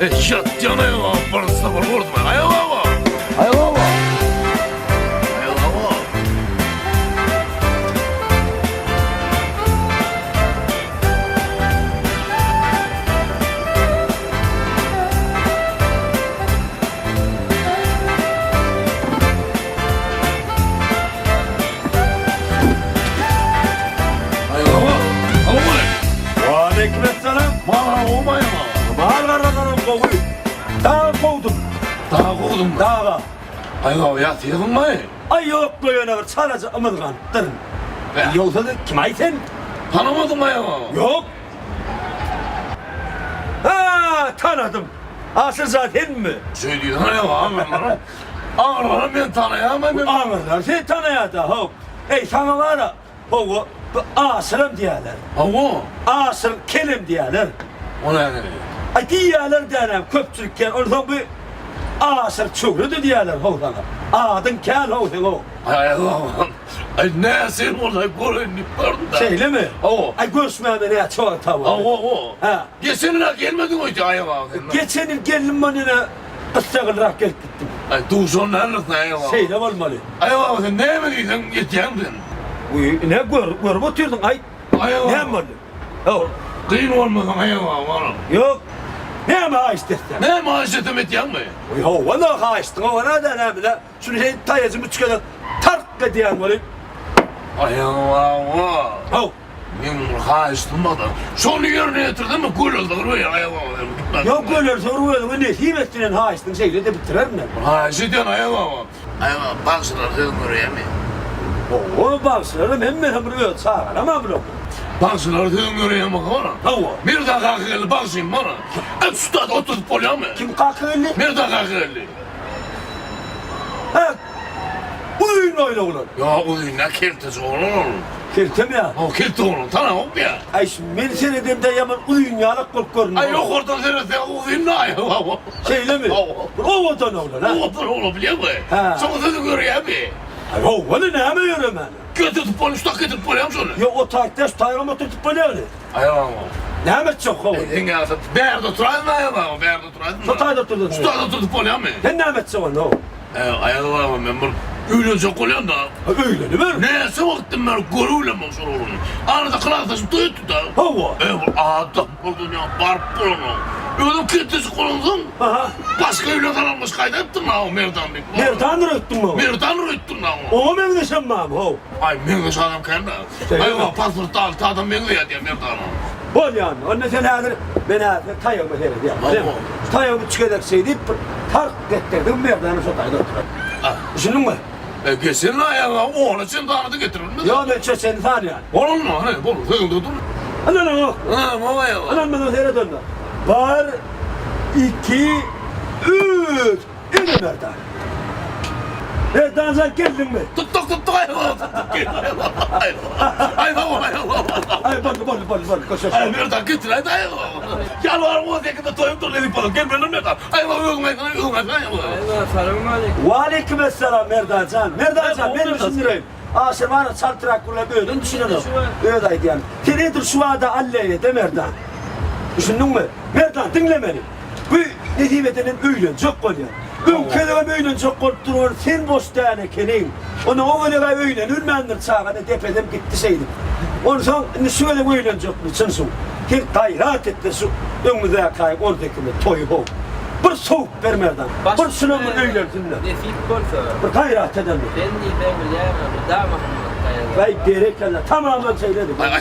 Ýatýan aýaga bir sapar gördüm. Aýaga. Aýaga. Aýaga. Waleýkimessalam. Mal gowmy Mal garragaram gowy. Daga kowdum. Daga kowduňmy? Daga. Aý baba ýatyrdyňmy? Aý ýok-la ýöne bir çalaja ymyzganypdyryn. Ýogsa-da kim-aý sen? Tanamadyňmy aý baba? Ýok. Ha, tanadym. Aşyrjan senmi? Şeý diýsene aý baba, aňyrlaram. Aňyrlaram meni tanaýarmy? Aňyrlar seni tanaýar-da, how. Eý, saňa bar-a, Hawa, bu Aşyram diýýärler. Hawa. Aşyr kelem diýýärler. O nähili? Aý, diýýärler dänem, köpçülik diýýär. Onsoň bu Aşyr çöwre-de diýýärler how saňa. Adyň kän how seň-ow. Aý, Allahym. Aý, näsem bolsa göreýin diýip bardym-da. Şeýlemi? Hawa. Aý, görüşmäne näçe wagt-a boldy. Hawa, hawa. Hä. Geçen ýyl-a gelmediň öýdýän, aý, aga sen. Geçen ýyl geldim, men ýene gyssaglyrak gelip gitdim. Aý, duşan däldirsiň, aý, aga. Şeýle bolmaly. Aý baba sen näme diýseň etýäň sen. Wiý ine gör görüp otyrdyň aýt. Aý baba. Näme boldy? Haw. Kyn bolmasaň aý baba bana. Ýok. Näme haýyşt etseň? Näme haýyşt etsem etýäňmi? Wiý hawa-la haýyşdyň hawa-la näme-le. Şuny şeýdip taýajymy üç gezek tark edýän welin. Aý baba. Haw. Meň bir haýyştym bar-da. Şony ýerine ýetirseň gölel sygyr berýän aý baba sen gitmän. Ýok gölel sygyr özüňe nesip etsin sen haýyştyňy şeýle-de bitirerin men. Bir haýyş edýän aý baba. Aýba, bagşylar sözüň görýämi? Hawa, bagşylaram hemmesem bir öz çagalam-a bular. Bagşylar sözüň görýämi hana? Hawa. Mirza Kakygeldi bagşym bana. Et şu taýda oturdyp bolýamy? Kim Kakygeldi? Mirza Kakygeldi. Hä, uzyn boýly oglan. Ýok, uzyn däl, kelteje oglan ol. Keltemi ýa? Hawa, kelte oglan, tanaňokmy ýa? Aý, şu men seredemde ýaman uzyn ýalak bolup göründi. Aý, ýokardan seretseň uzyn-da, aý, hawa. Şeýlemi? Hawa. Bir owadan oglan, ha? Owadan oglan, bilýäňmi? Hä. Şoň sözi görýämi? Aý, hawa-da, näme ýöremän? Getirtip bolýar, şu tak getirip bolýarmy şony? Ýok, o taýda şu taýgam oturdyp bolýarmy? Aý, hawa. Näme etjek, hawa? Seň ýaly bärde oturaýyn, aý, hawa, bärde oturaýyn. Şu taýda oturdyň. Şu taýda oturdyp bolýarmy? Sen näme etjek onda, hawa? Eý, Aýaz baba, men bir öýlenjek bolýan-da. Ha, öýleniber. Näçe wagtdan bäri görübilemok şol oglany. Arada klasdaşym toý etdi-de. Hawa. Eý, bir adam bolsun ýa baryp bolanok. Özüm ketdeşik bolansoň, Aha. başga öýle salanmyş gaýdaýypdym-la, o Merdan diýip. Merdandyr öýtdüňmi oňa? Merdandyr öýtdüm-la oňa. Oňa meňzeşem barmy, how? Aý, meňzeş adam kän-dä. Aý, oňa pasportda alty adam meňzeýär diýýär Merdana. Bolýan. Onda sen häzir, men häzir taýagyma seredýän. Hawa. Şu taýagymy üç gezek şeýdip bir tark etdirdim, Merdana şo taýda oturar. Düşündiňmi? E, geçen aýaga ona çen sany-da getirilmedi. Ýok, men çeçeni sanýan. Bolmy, hany, bol, sözüňde dur. Ynanaňok. Ynanamok aýaga. Ynanmasaň seret onda. Bir, iki, üç. Ine Merdan. Merdan jan geldiňmi? Tutduk, tutduk aýaga, tutduk geldi. Aý, sag bol, aýaga. Aý, boldy, boldy, boldy, boldy. Köşeş. Aý, Merdan getiräýdi aýaga. Ýanwaryň on sekizinde toýum dur, nesip bolsa. Gelmeli Merdan. Aý, özüň aýtsana, özüň aýtsana aýaga. Aýwa, salowmaleýkim. Waleýkimessalam Merdan jan. Merdan jan, men düşündireýin. Aşyr bana çaltrak gürläp özem düşünenok. Öz aýdýan. Sen edil şu bada alleýede Merdan. Düşündiňmi? Merdan diňle meni. Bu nesip edenem öýlenjek bolýar. Öňki gezegem öýlenjek bolup duran sen boş däl ekeniň. Onda o gezeg-ä öýlenilmändir çaga-da depesem gitdi şeýdip. Onsoň indi şu gezek öýlenjekmi çyn şu. Sen gaýrat et-de şu öňümizdäki aýyň on sekizinde toýy how. Bir sowup ber Merdan. Bir şunam bir öýlensin-de. Nesip bolsa. Bir gaýrat edendir. Sen diýseň bilýäňmi, mydama hyzmatda ýazar. Aý berekella tamaman şeýledir. Aý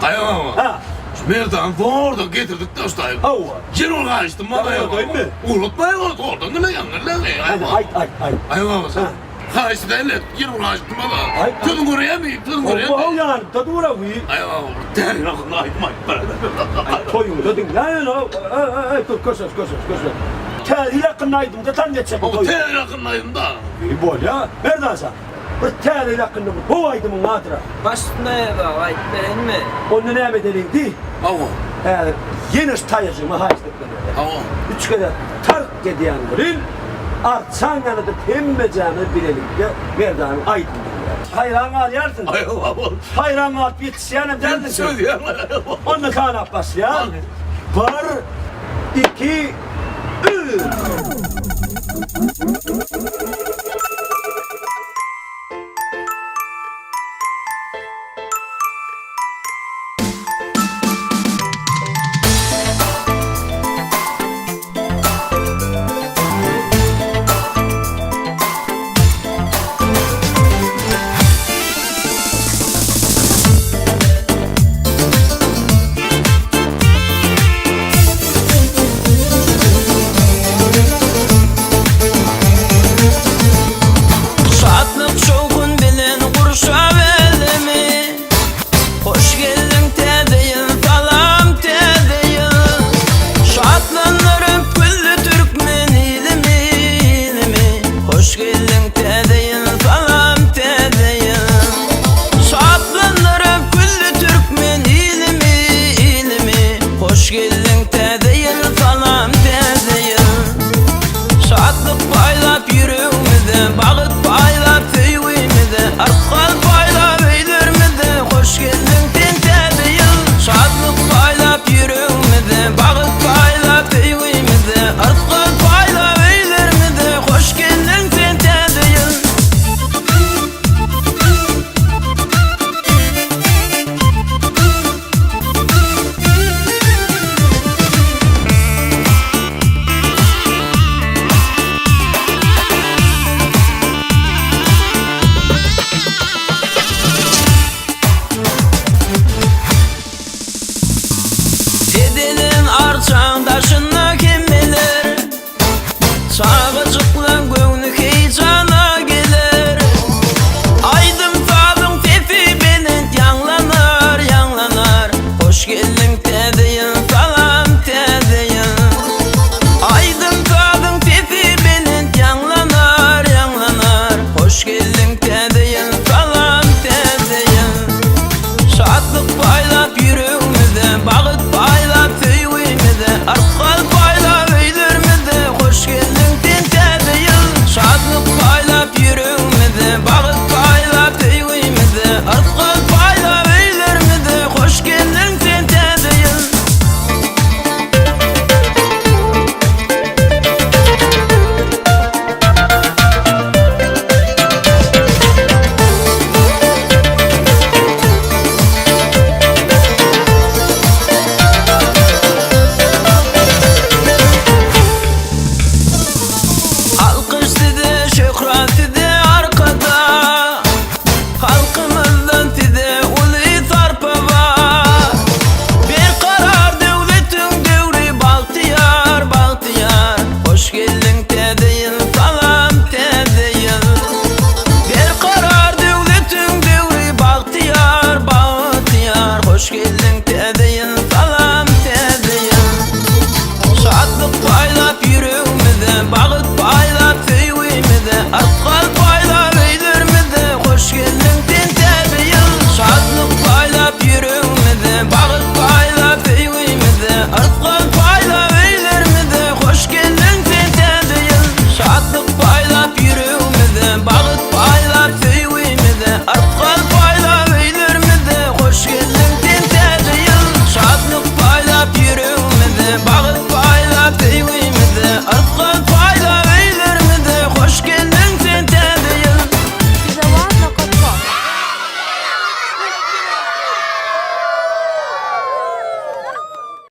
Aý Ha. Şu Merdany zordan getirdik-de şu taýy. Hawa. Ýene ol gaýyşdym maňa. Ugratmaýmy? Ugratmaýyn ol zordan diňle ýaňňyrlaň. Hany aýt aýt aýt. Aý baba sen. Haýyşdy däl, ýene ol gaýyşdym maňa. Sözüň görýämi? Sözüň görýämi? Hawa ýanymda dur-a wiý. Aý baba bir täze ýakynda aýdym aýdyp ber. Aý toýuňda diňläýen o. Aý dur köşeş köşeş köşeş. Täze ýakynda aýdymda tan geçjek bu toý. Täze ýakynda aýdymda. Bolýa. Merdan jan. Bir täze ýakynda bir gowy aýdymyň bardyr-a. Baş üstüne baba, aýdyp bereýinmi? Onda näme edeliň diý. Hawa. Häzir ýene şu taýajygyma haýyşt etmeli bolýar. Hawa. Üç gezek tark edýän welin, arçaň ýanydyp hemmejämiz bilelikde Merdanyň aýdymyny diňläris. Haýran galýarsyň. Hawa. Haýran galyp ýetişýänem däldiň sen. Çözýäň. Onda sanap başlaýar. Bir,. 2, 3.